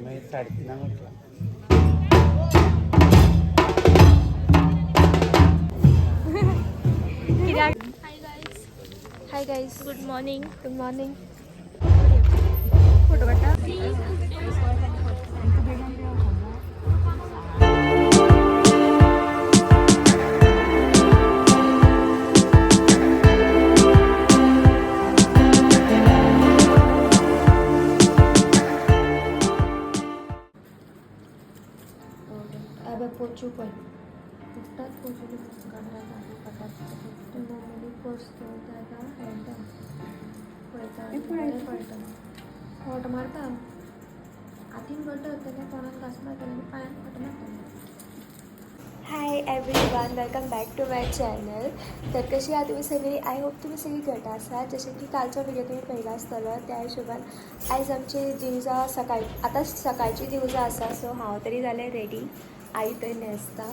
मागीर 3:30 उठला. कित्याक? Hi guys, hi guys, good morning. Good morning. Photo काडटा. अबे पोचू पळय, उठतात पोचू. मम्मी पोचतो ताका खेळटा, पळयता, बरें पळयता, खोट मारता, हातीन घट्ट जातलें, तोंडान घांस मारतलें आनी पांयान खोट मारतलें. Hi everyone, welcome back to my channel. तर कशी आहा तुमी सगळी? I hope तुमी सगळी घट आसात. जशें की कालचो व्हिडिओ तुमी पळयला आसतलो, त्या हिशोबान आयज आमची दिवजां सकाळ, आतां सकाळची दिवजां आसा. सो हांव तरी जालें रेडी, आई थंय न्हेसता,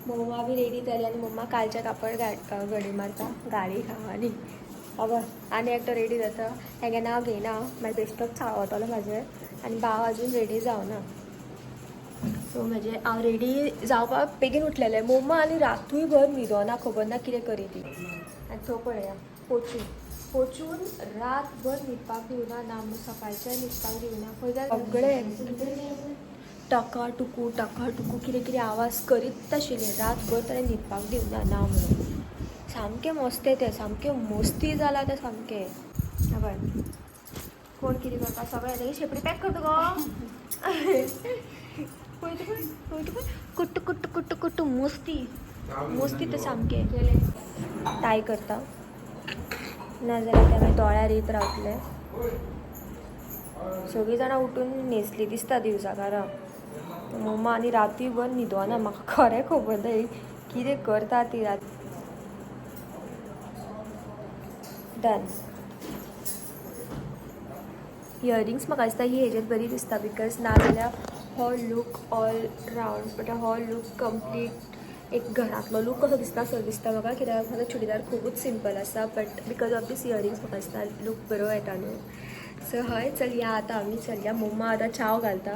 मम्मा बी रेडी जाली आनी मम्मा कालचें कापड घडी मारता, गाडी खा. आनी खबर आनी एकटो रेडी जाता, हेगे नांव घेयना, मागीर बेश्टोच चाळवतलो म्हाजेर. आनी भाव अजून रेडी जावना. सो म्हजे हांव रेडी जावपाक बेगीन उठलेलें. मम्मा आनी रातूय भर न्हिदोना, खबर ना कितें करी ती. आनी तो पळया पोचून पोचून रातभर न्हिदपाक दिवना ना म्हणून, सकाळचें न्हिदपाक दिवना. पळय सगळें टका टुकू टका टुकू कितें कितें आवाज करीत आशिल्लें रातभर. ताणें न्हिदपाक दिवना ना म्हणून. सामकें मस्तें तें, सामकें मस्ती जालां तें सामकें. पळय कोण कितें करता सगळें. येता शेपडी पॅक करता गो. पळय पळय पळय पळय, कुट्ट कुट्ट कुट्ट कुट्ट, मस्ती मस्ती तें सामकें. टाय करता, नाजाल्यार ते मागीर दोळ्यार येत रावतले. सगळीं जाणां उठून न्हेसली दिसता दिवजाकारां. मम्मा आनी रातूय भर न्हिदोना, म्हाका खरें खबर ना कितें करता ती रात. डन. इयरिंग्स म्हाका दिसता ही हेजेर बरी दिसता, because नाजाल्यार हो लूक ऑल रावंड, म्हटल्यार हो लूक कंप्लीट एक घरांतलो लूक कसो दिसता सो दिसता म्हाका. कित्याक म्हाजो चुडीदार खुबूच सिंपल आसा, but because of these earrings म्हाका दिसता लूक बरो येता न्हू. सो हय, चल या आतां आमी चलया. मम्मा आतां च्याव घालता,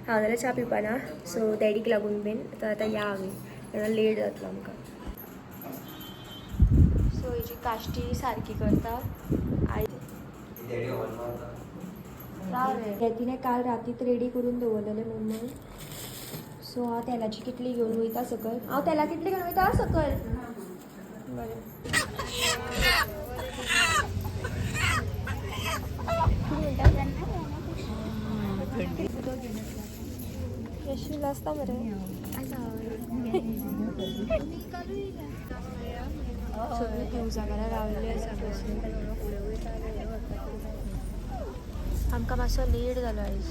हांव जाल्यार च्या पिवपाना, सो डॅडीक लागून बीन. आतां आतां या आमी, लेट जातलो आमकां. सो हेजी काश्टी सारकी करता आई. हे तिणें काल रातीत रेडी करून दवरलेलें मम्मान. सो हांव तेलाची किटली घेवन वयता सकयल. हांव तेला किटली घेवन वयता सकयल. बरें, कितें म्हणटा? येशील आसता मरे. सगळीं दिवजाकारां रावल्ली आसा बसून. आमकां मातसो लेट जालो आयज.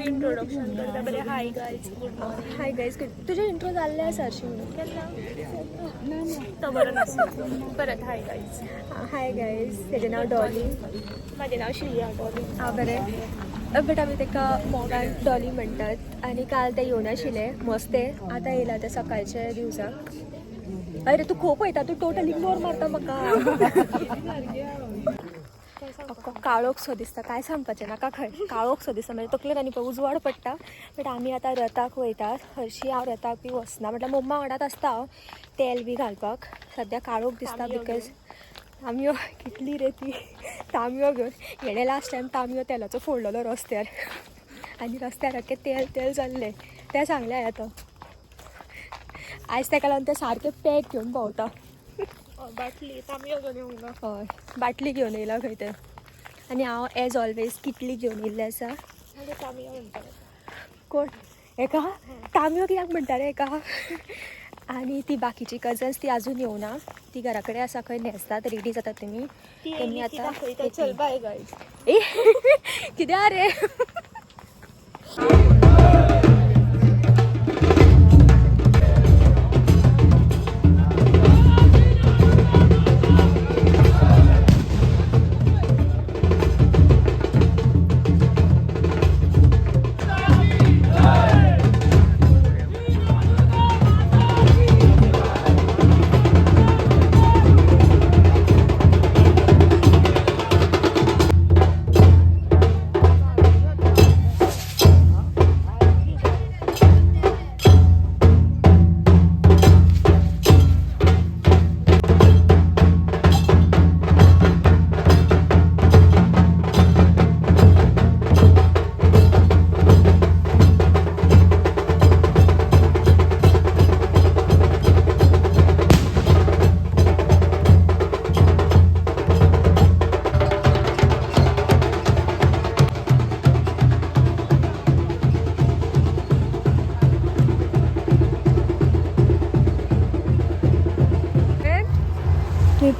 इंट्रोडक्शन करता बरें. Hi guys, good morning. Hi guys, तुजें इंट्रो जाल्लें आसा हरशीं म्हणून. केन्ना तो बरो नासलो. परत हाय गायज. हाय गायज, तेजें नांव डॉली. म्हाजें नांव श्रिया डॉली. आं बरें, बट आमी ताका मोगान डॉली म्हणटात. आनी काल तें येवनाशिल्लें मस्तें, आतां येयलां तें सकाळचे दिवजाक. अरे तूं खूब पळयता, तूं टोटल इग्नोर मारता म्हाका. काळोख सो दिसता, काय सांगपाचें नाका खंय. काळोख सो दिसता म्हणजे तकलेर आनी पळय उजवाड पडटा. बट आमी आतां रथाक वयतात. हरशीं हांव रथाक बी वचना, म्हटल्यार मम्मा वांगडाच आसता हांव तेल बी घालपाक. सद्या काळोख दिसता because तांबयो कितली रे ती तांबयो घेवन. हेणें लास्ट टायम तांबयो तेलाचो फोडलेलो रस्त्यार, आनी रस्त्यार सारकें तेल तेल जाल्लें. तें सांगलें हांवें आतां आयज ताका लागून तें सारकें पॅक घेवन भोंवता. बाटली तांबयो घेवन येवंक ना. हय, बाटली घेवन येयला खंय तें. आनी हांव एज ऑलवेज किटली घेवन येयल्लें आसा. तांबयो म्हणटा कोण एका तांबयो कित्याक म्हणटा रे एका. आनी ती बाकीची कजन्स ती अजून येवना, ती घरा कडेन आसा खंय, न्हेसतात, रेडी जातात तेमी. तेमी आतां चल बाय गायज. ए कित्याक रे?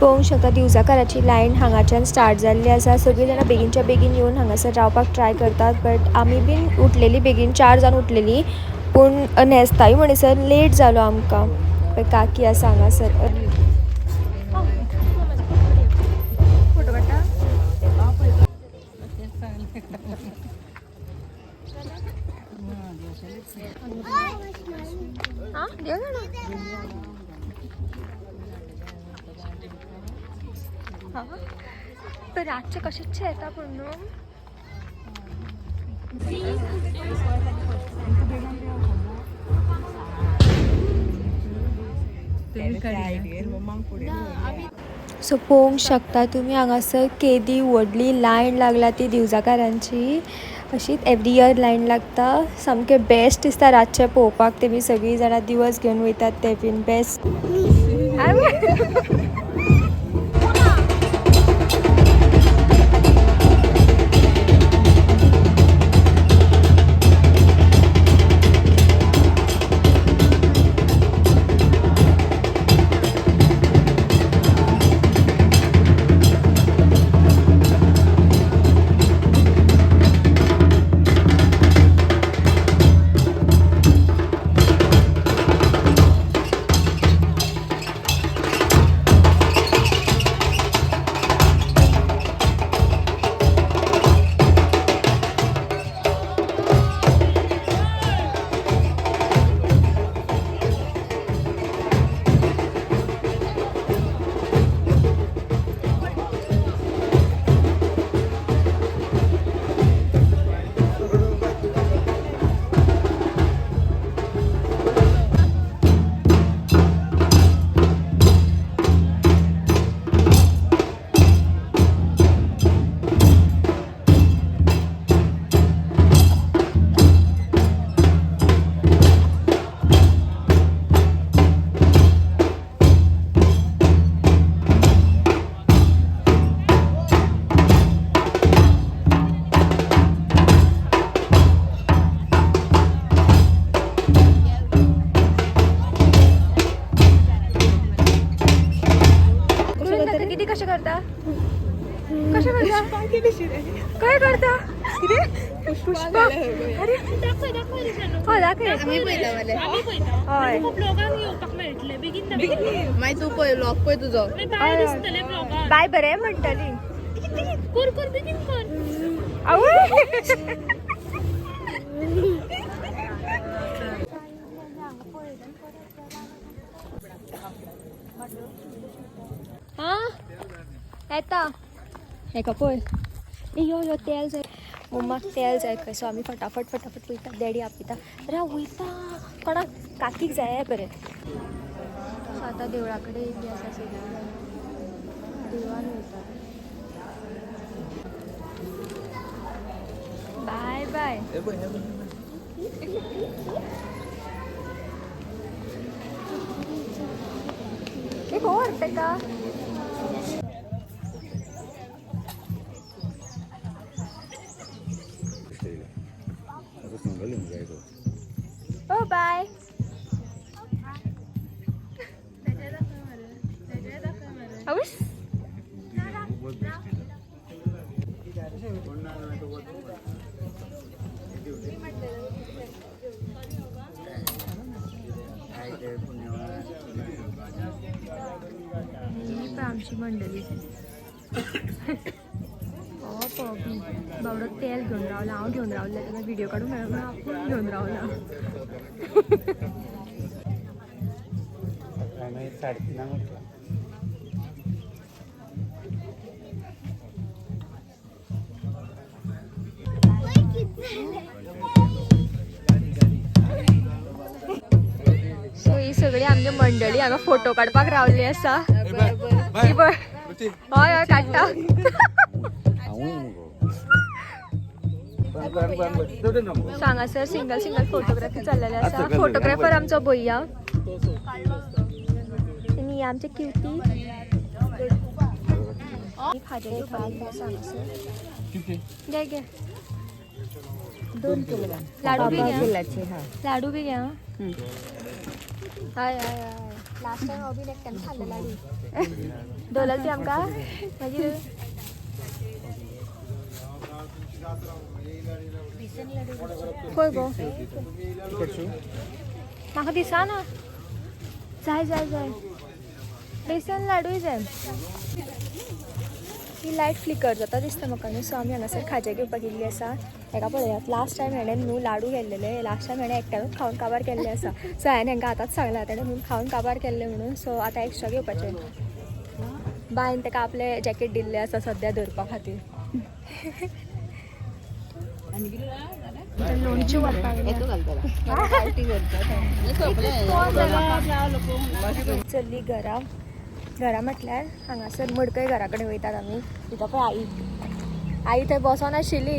पळोवंक शकता दिवजाकाराची लायन हांगाच्यान स्टार्ट जाल्ली आसा. सगळीं जाणां बेगीनच्या बेगीन येवन हांगासर रावपाक ट्राय करतात. बट आमी बीन उठलेली बेगीन, 4 जावन उठलेली, पूण न्हेसताय म्हणसर लेट जालो आमकां. पळय काकी आसा हांगासर. फोटो काडटा. आं, देव जाणा. हां, पण रातचें कशेंच येता पूण न्हू. सो पळोवंक शकता तुमी हांगासर केदी व्हडली लायन लागला ती दिवजाकारांची. अशीच एवरी इयर लायन लागता. सामकें बेस्ट दिसता रातचें पळोवपाक. तेमी सगळीं जाणां दिवस घेवन वयतात ते बीन बेस्ट. किती कशें करता, कशें करता, काय करता, कितें पुष्पा? अरे दाखय दाखय रिशानो. हय दाखय. आमी पळयता मरे. आमी पळयता. हय. खूब लोकांक येवपाक मेळटलें बेगीन दाखय. मागीर तूं पळय, व्लॉग पळय तुजो. मागीर बाय दिसतलें ब्लॉगान. बाय बरें म्हणटली. कर कर, बेगीन कर. आवय. हां येता हेका पळय. ए यो यो, तेल जाय मम्माक, तेल जाय खंय. सो आमी फटाफट फटाफट वयता. डॅडी आपयता, राव वयता. कोणाक काकीक जाय बरें. सो आतां देवळा कडेन येयल्ली आसा सगळीं जाणां, देवळान वयता. बाय बाय. ए खंय व्हरता तेका? सिंगल जाय तो. ओ बाय. आवस. ही पण आमची मंडळी. हो पॉपी बावडो तेल घेवन रावला. हांव घेवन रावलें तेका व्हिडिओ काडूंक मेळना म्हणून आपूण घेवन रावला. सकाळी 3:30 उठला. सो ही सगळी आमची मंडळी हांगा फोटो काडपाक रावली आसा. ही पळय. हय हय काडटा. हांवूय मुगो. सो हांगासर सिंगल सिंगल फोटोग्राफी चाललेले आसा. फोटोग्राफर आमचो भैया आनी ही आमचे क्युटी. खाजें घेवपाक आसा हांगासर. घे घे. 2 किलोग्राम लाडू बी घ्या. लाडू बी घ्या. हय हय हय, लास्ट टायम हांव बीन एकट्यान खाल्ले लाडू. दवरलेले ती आमकां मागीर. खंय गो? म्हाका दिसना. जाय जाय जाय, बेसन लाडूय जाय. ही लायट फ्लिकर जाता दिसता म्हाका न्हू. सो आमी हांगासर खाजें घेवपाक गेल्ली आसा. हेका पळयात, लास्ट टायम हेणें न्हू लाडू केल्लेले. लास्ट टायम हेणें एकट्यानूच खावन काबार केल्ले आसा. सो हांवें हेंकां आतांच सांगलां, तेणें म्हणून खावन काबार केल्ले म्हणून. सो आतां एक्स्ट्रा घेवपाचें. बायन ताका आपलें जॅकेट दिल्लें आसा सद्या धरपा खातीर. लोणचें व्हरपाक. चल्ली घरा. घरा म्हटल्यार हांगासर मडकय घरा कडेन वयतात आमी. तिका पळय आई, आई थंय बसोन आशिल्ली.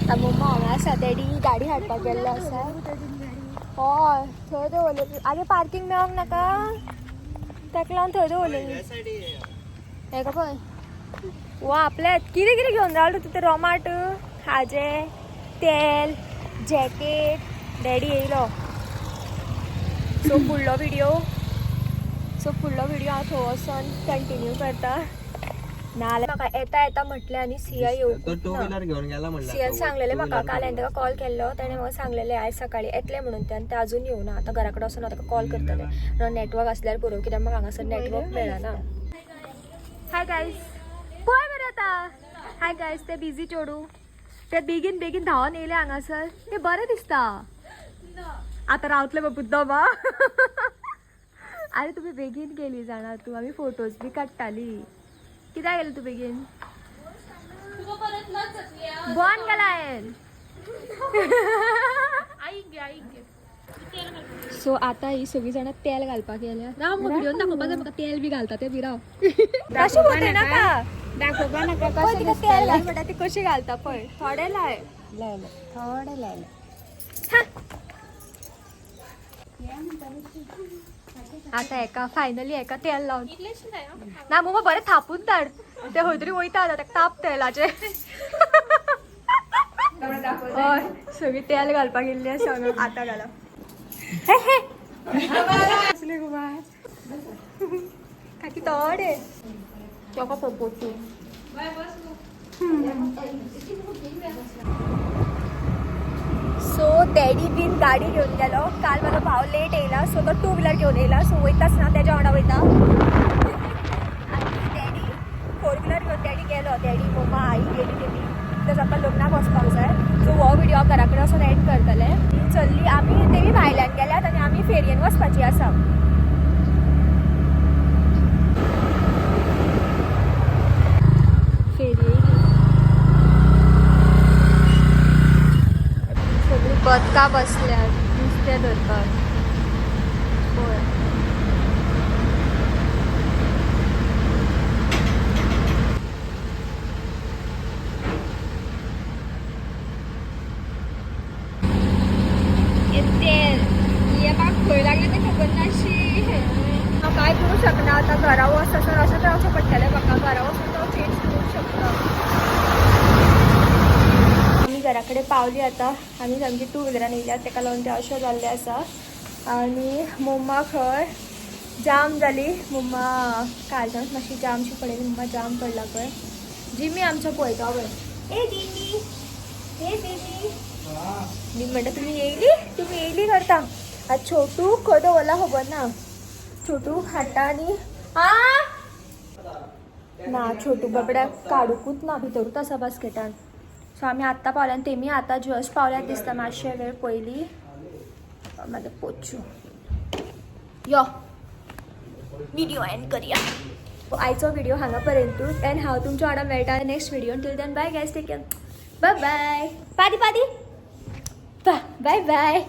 मम्मा हांगा आसा, डॅडी गाडी हाडपाक गेल्लो आसा. हय, थंय दवरलेली. आगे पार्कींग मेळोंक नाका, ताका लागून थंय दवरलेली. हेका पळय, वा आपल्या कितें कितें घेवन रावलो तूं? तें रोमाट, खाजें, तेल, जॅकेट. डॅडी येयलो. सो फुडलो व्हिडिओ, सो फुडलो व्हिडिओ हांव थंय वचोन कंटिन्यू करता. नाजाल्यार म्हाका येता येता म्हटलें आनी सिया तो येवंकूच टू ना. व्हिलर घेऊन गेला म्हणलं. सियान सांगलेलें म्हाका, काल हांवें ताका कॉल केल्लो, तेणें म्हाका सांगलेलें आयज सकाळीं येतलें म्हणून तें, आनी तें अजून येवना. आतां घरा कडेन वचोन हांव ताका कॉल करतलें. नेटवर्क आसल्यार पुरो, कित्याक म्हाका हांगासर नेटवर्क मेळना. हाय गायज, पळय मरे आतां. हाय गायज, ते बिजी चेडूं ते बेगीन बेगीन धांवन येयले हांगासर. ते बरें दिसता. आतां रावतले बाबू दमा. अरे तुमी बेगीन गेली जाणा तूं, आमी फोटोज बी काडटाली. कित्याक गेले तूं बेगीन? बॉन गेला हांवें. सो आतां ही सगळीं जाणां तेल घालपाक गेल्या. राव, म्हाका व्हिडियोन दाखोवपाक जाय म्हाका तेल बी घालता तें बी. राव, कशें पळय नाका. दाखोवपा नाका. पळय तिका तेल घाल म्हणटा, ती कशी घालता पळय. थोडें लाय. लायलें, थोडें लायलें. आतां हेका फायनली हेका तेल लावन ना मम्मा, बरें थापून धाड. ते खंय तरी वयता आतां, ताका ताप तेलाचें. हय, सगळी तेल घालपाक गेल्ली आसा हांगा. आतां घाला. काकी थोडे चोको पोपोचू. सो डॅडी बीन गाडी घेवन गेलो. काल म्हाजो भाव लेट येयला, सो तो टू व्हिलर घेवन येयला. सो वयताच ना तेज्या वांगडा वयता. आनी डॅडी फोर व्हिलर घेवन डॅडी गेलो. डॅडी, मम्मा, आई गेली तेमी, because आमकां लग्नाक वचपाक जाय. सो हो व्हिडिओ हांव घरा कडेन वचोन एंड करतलें. ती चल्ली, आमी तेमी भायल्यान गेल्यात आनी आमी फेरयेन वचपाची आसा. फेरये सगळीं बदकां बसल्यात नुस्तें धरपाक. पळय, हे तेल हे म्हाका खंय लागलें तें खबर नाशी. हांव कांय करूंक शकना आतां. घरा वच आसर अशेंच रावचें पडटलें म्हाका. घरा वचून हांव चेंज करूंक शकता. आमी घरा कडेन पावली आतां. आमी सामकी टू व्हिलरान येयल्यात, तेका लागून तें अशें जाल्लें आसा. आनी मम्मा खंय जाम जाली. मम्मा कालच्यानच मातशी जामशी पडली. मम्मा जाम पडला पळय. जिमी आमचो पळयता पळय. ए जिमी, हे जिमी, मी म्हणटा तुमी येयली, तुमी येयली करता. आतां छोटू खंय दवरला खबर ना. छोटू हाडटा आनी आ ना, छोटू बाबड्याक काडुकूच ना, भितरूच आसा बास्केटान. सो आमी आत्तां पावल्या आनी तेमी आतां जस्ट पावल्यात दिसता, मातशे वेळ पयलीं. मागीर पोचू यो, व्हिडिओ एंड करया. आयचो व्हिडिओ हांगा पर्यंतूच एंड हांव तुमच्या वांगडा मेळटा next video. Till then, bye guys, take care, bye bye. पादी पादी, बाय बाय.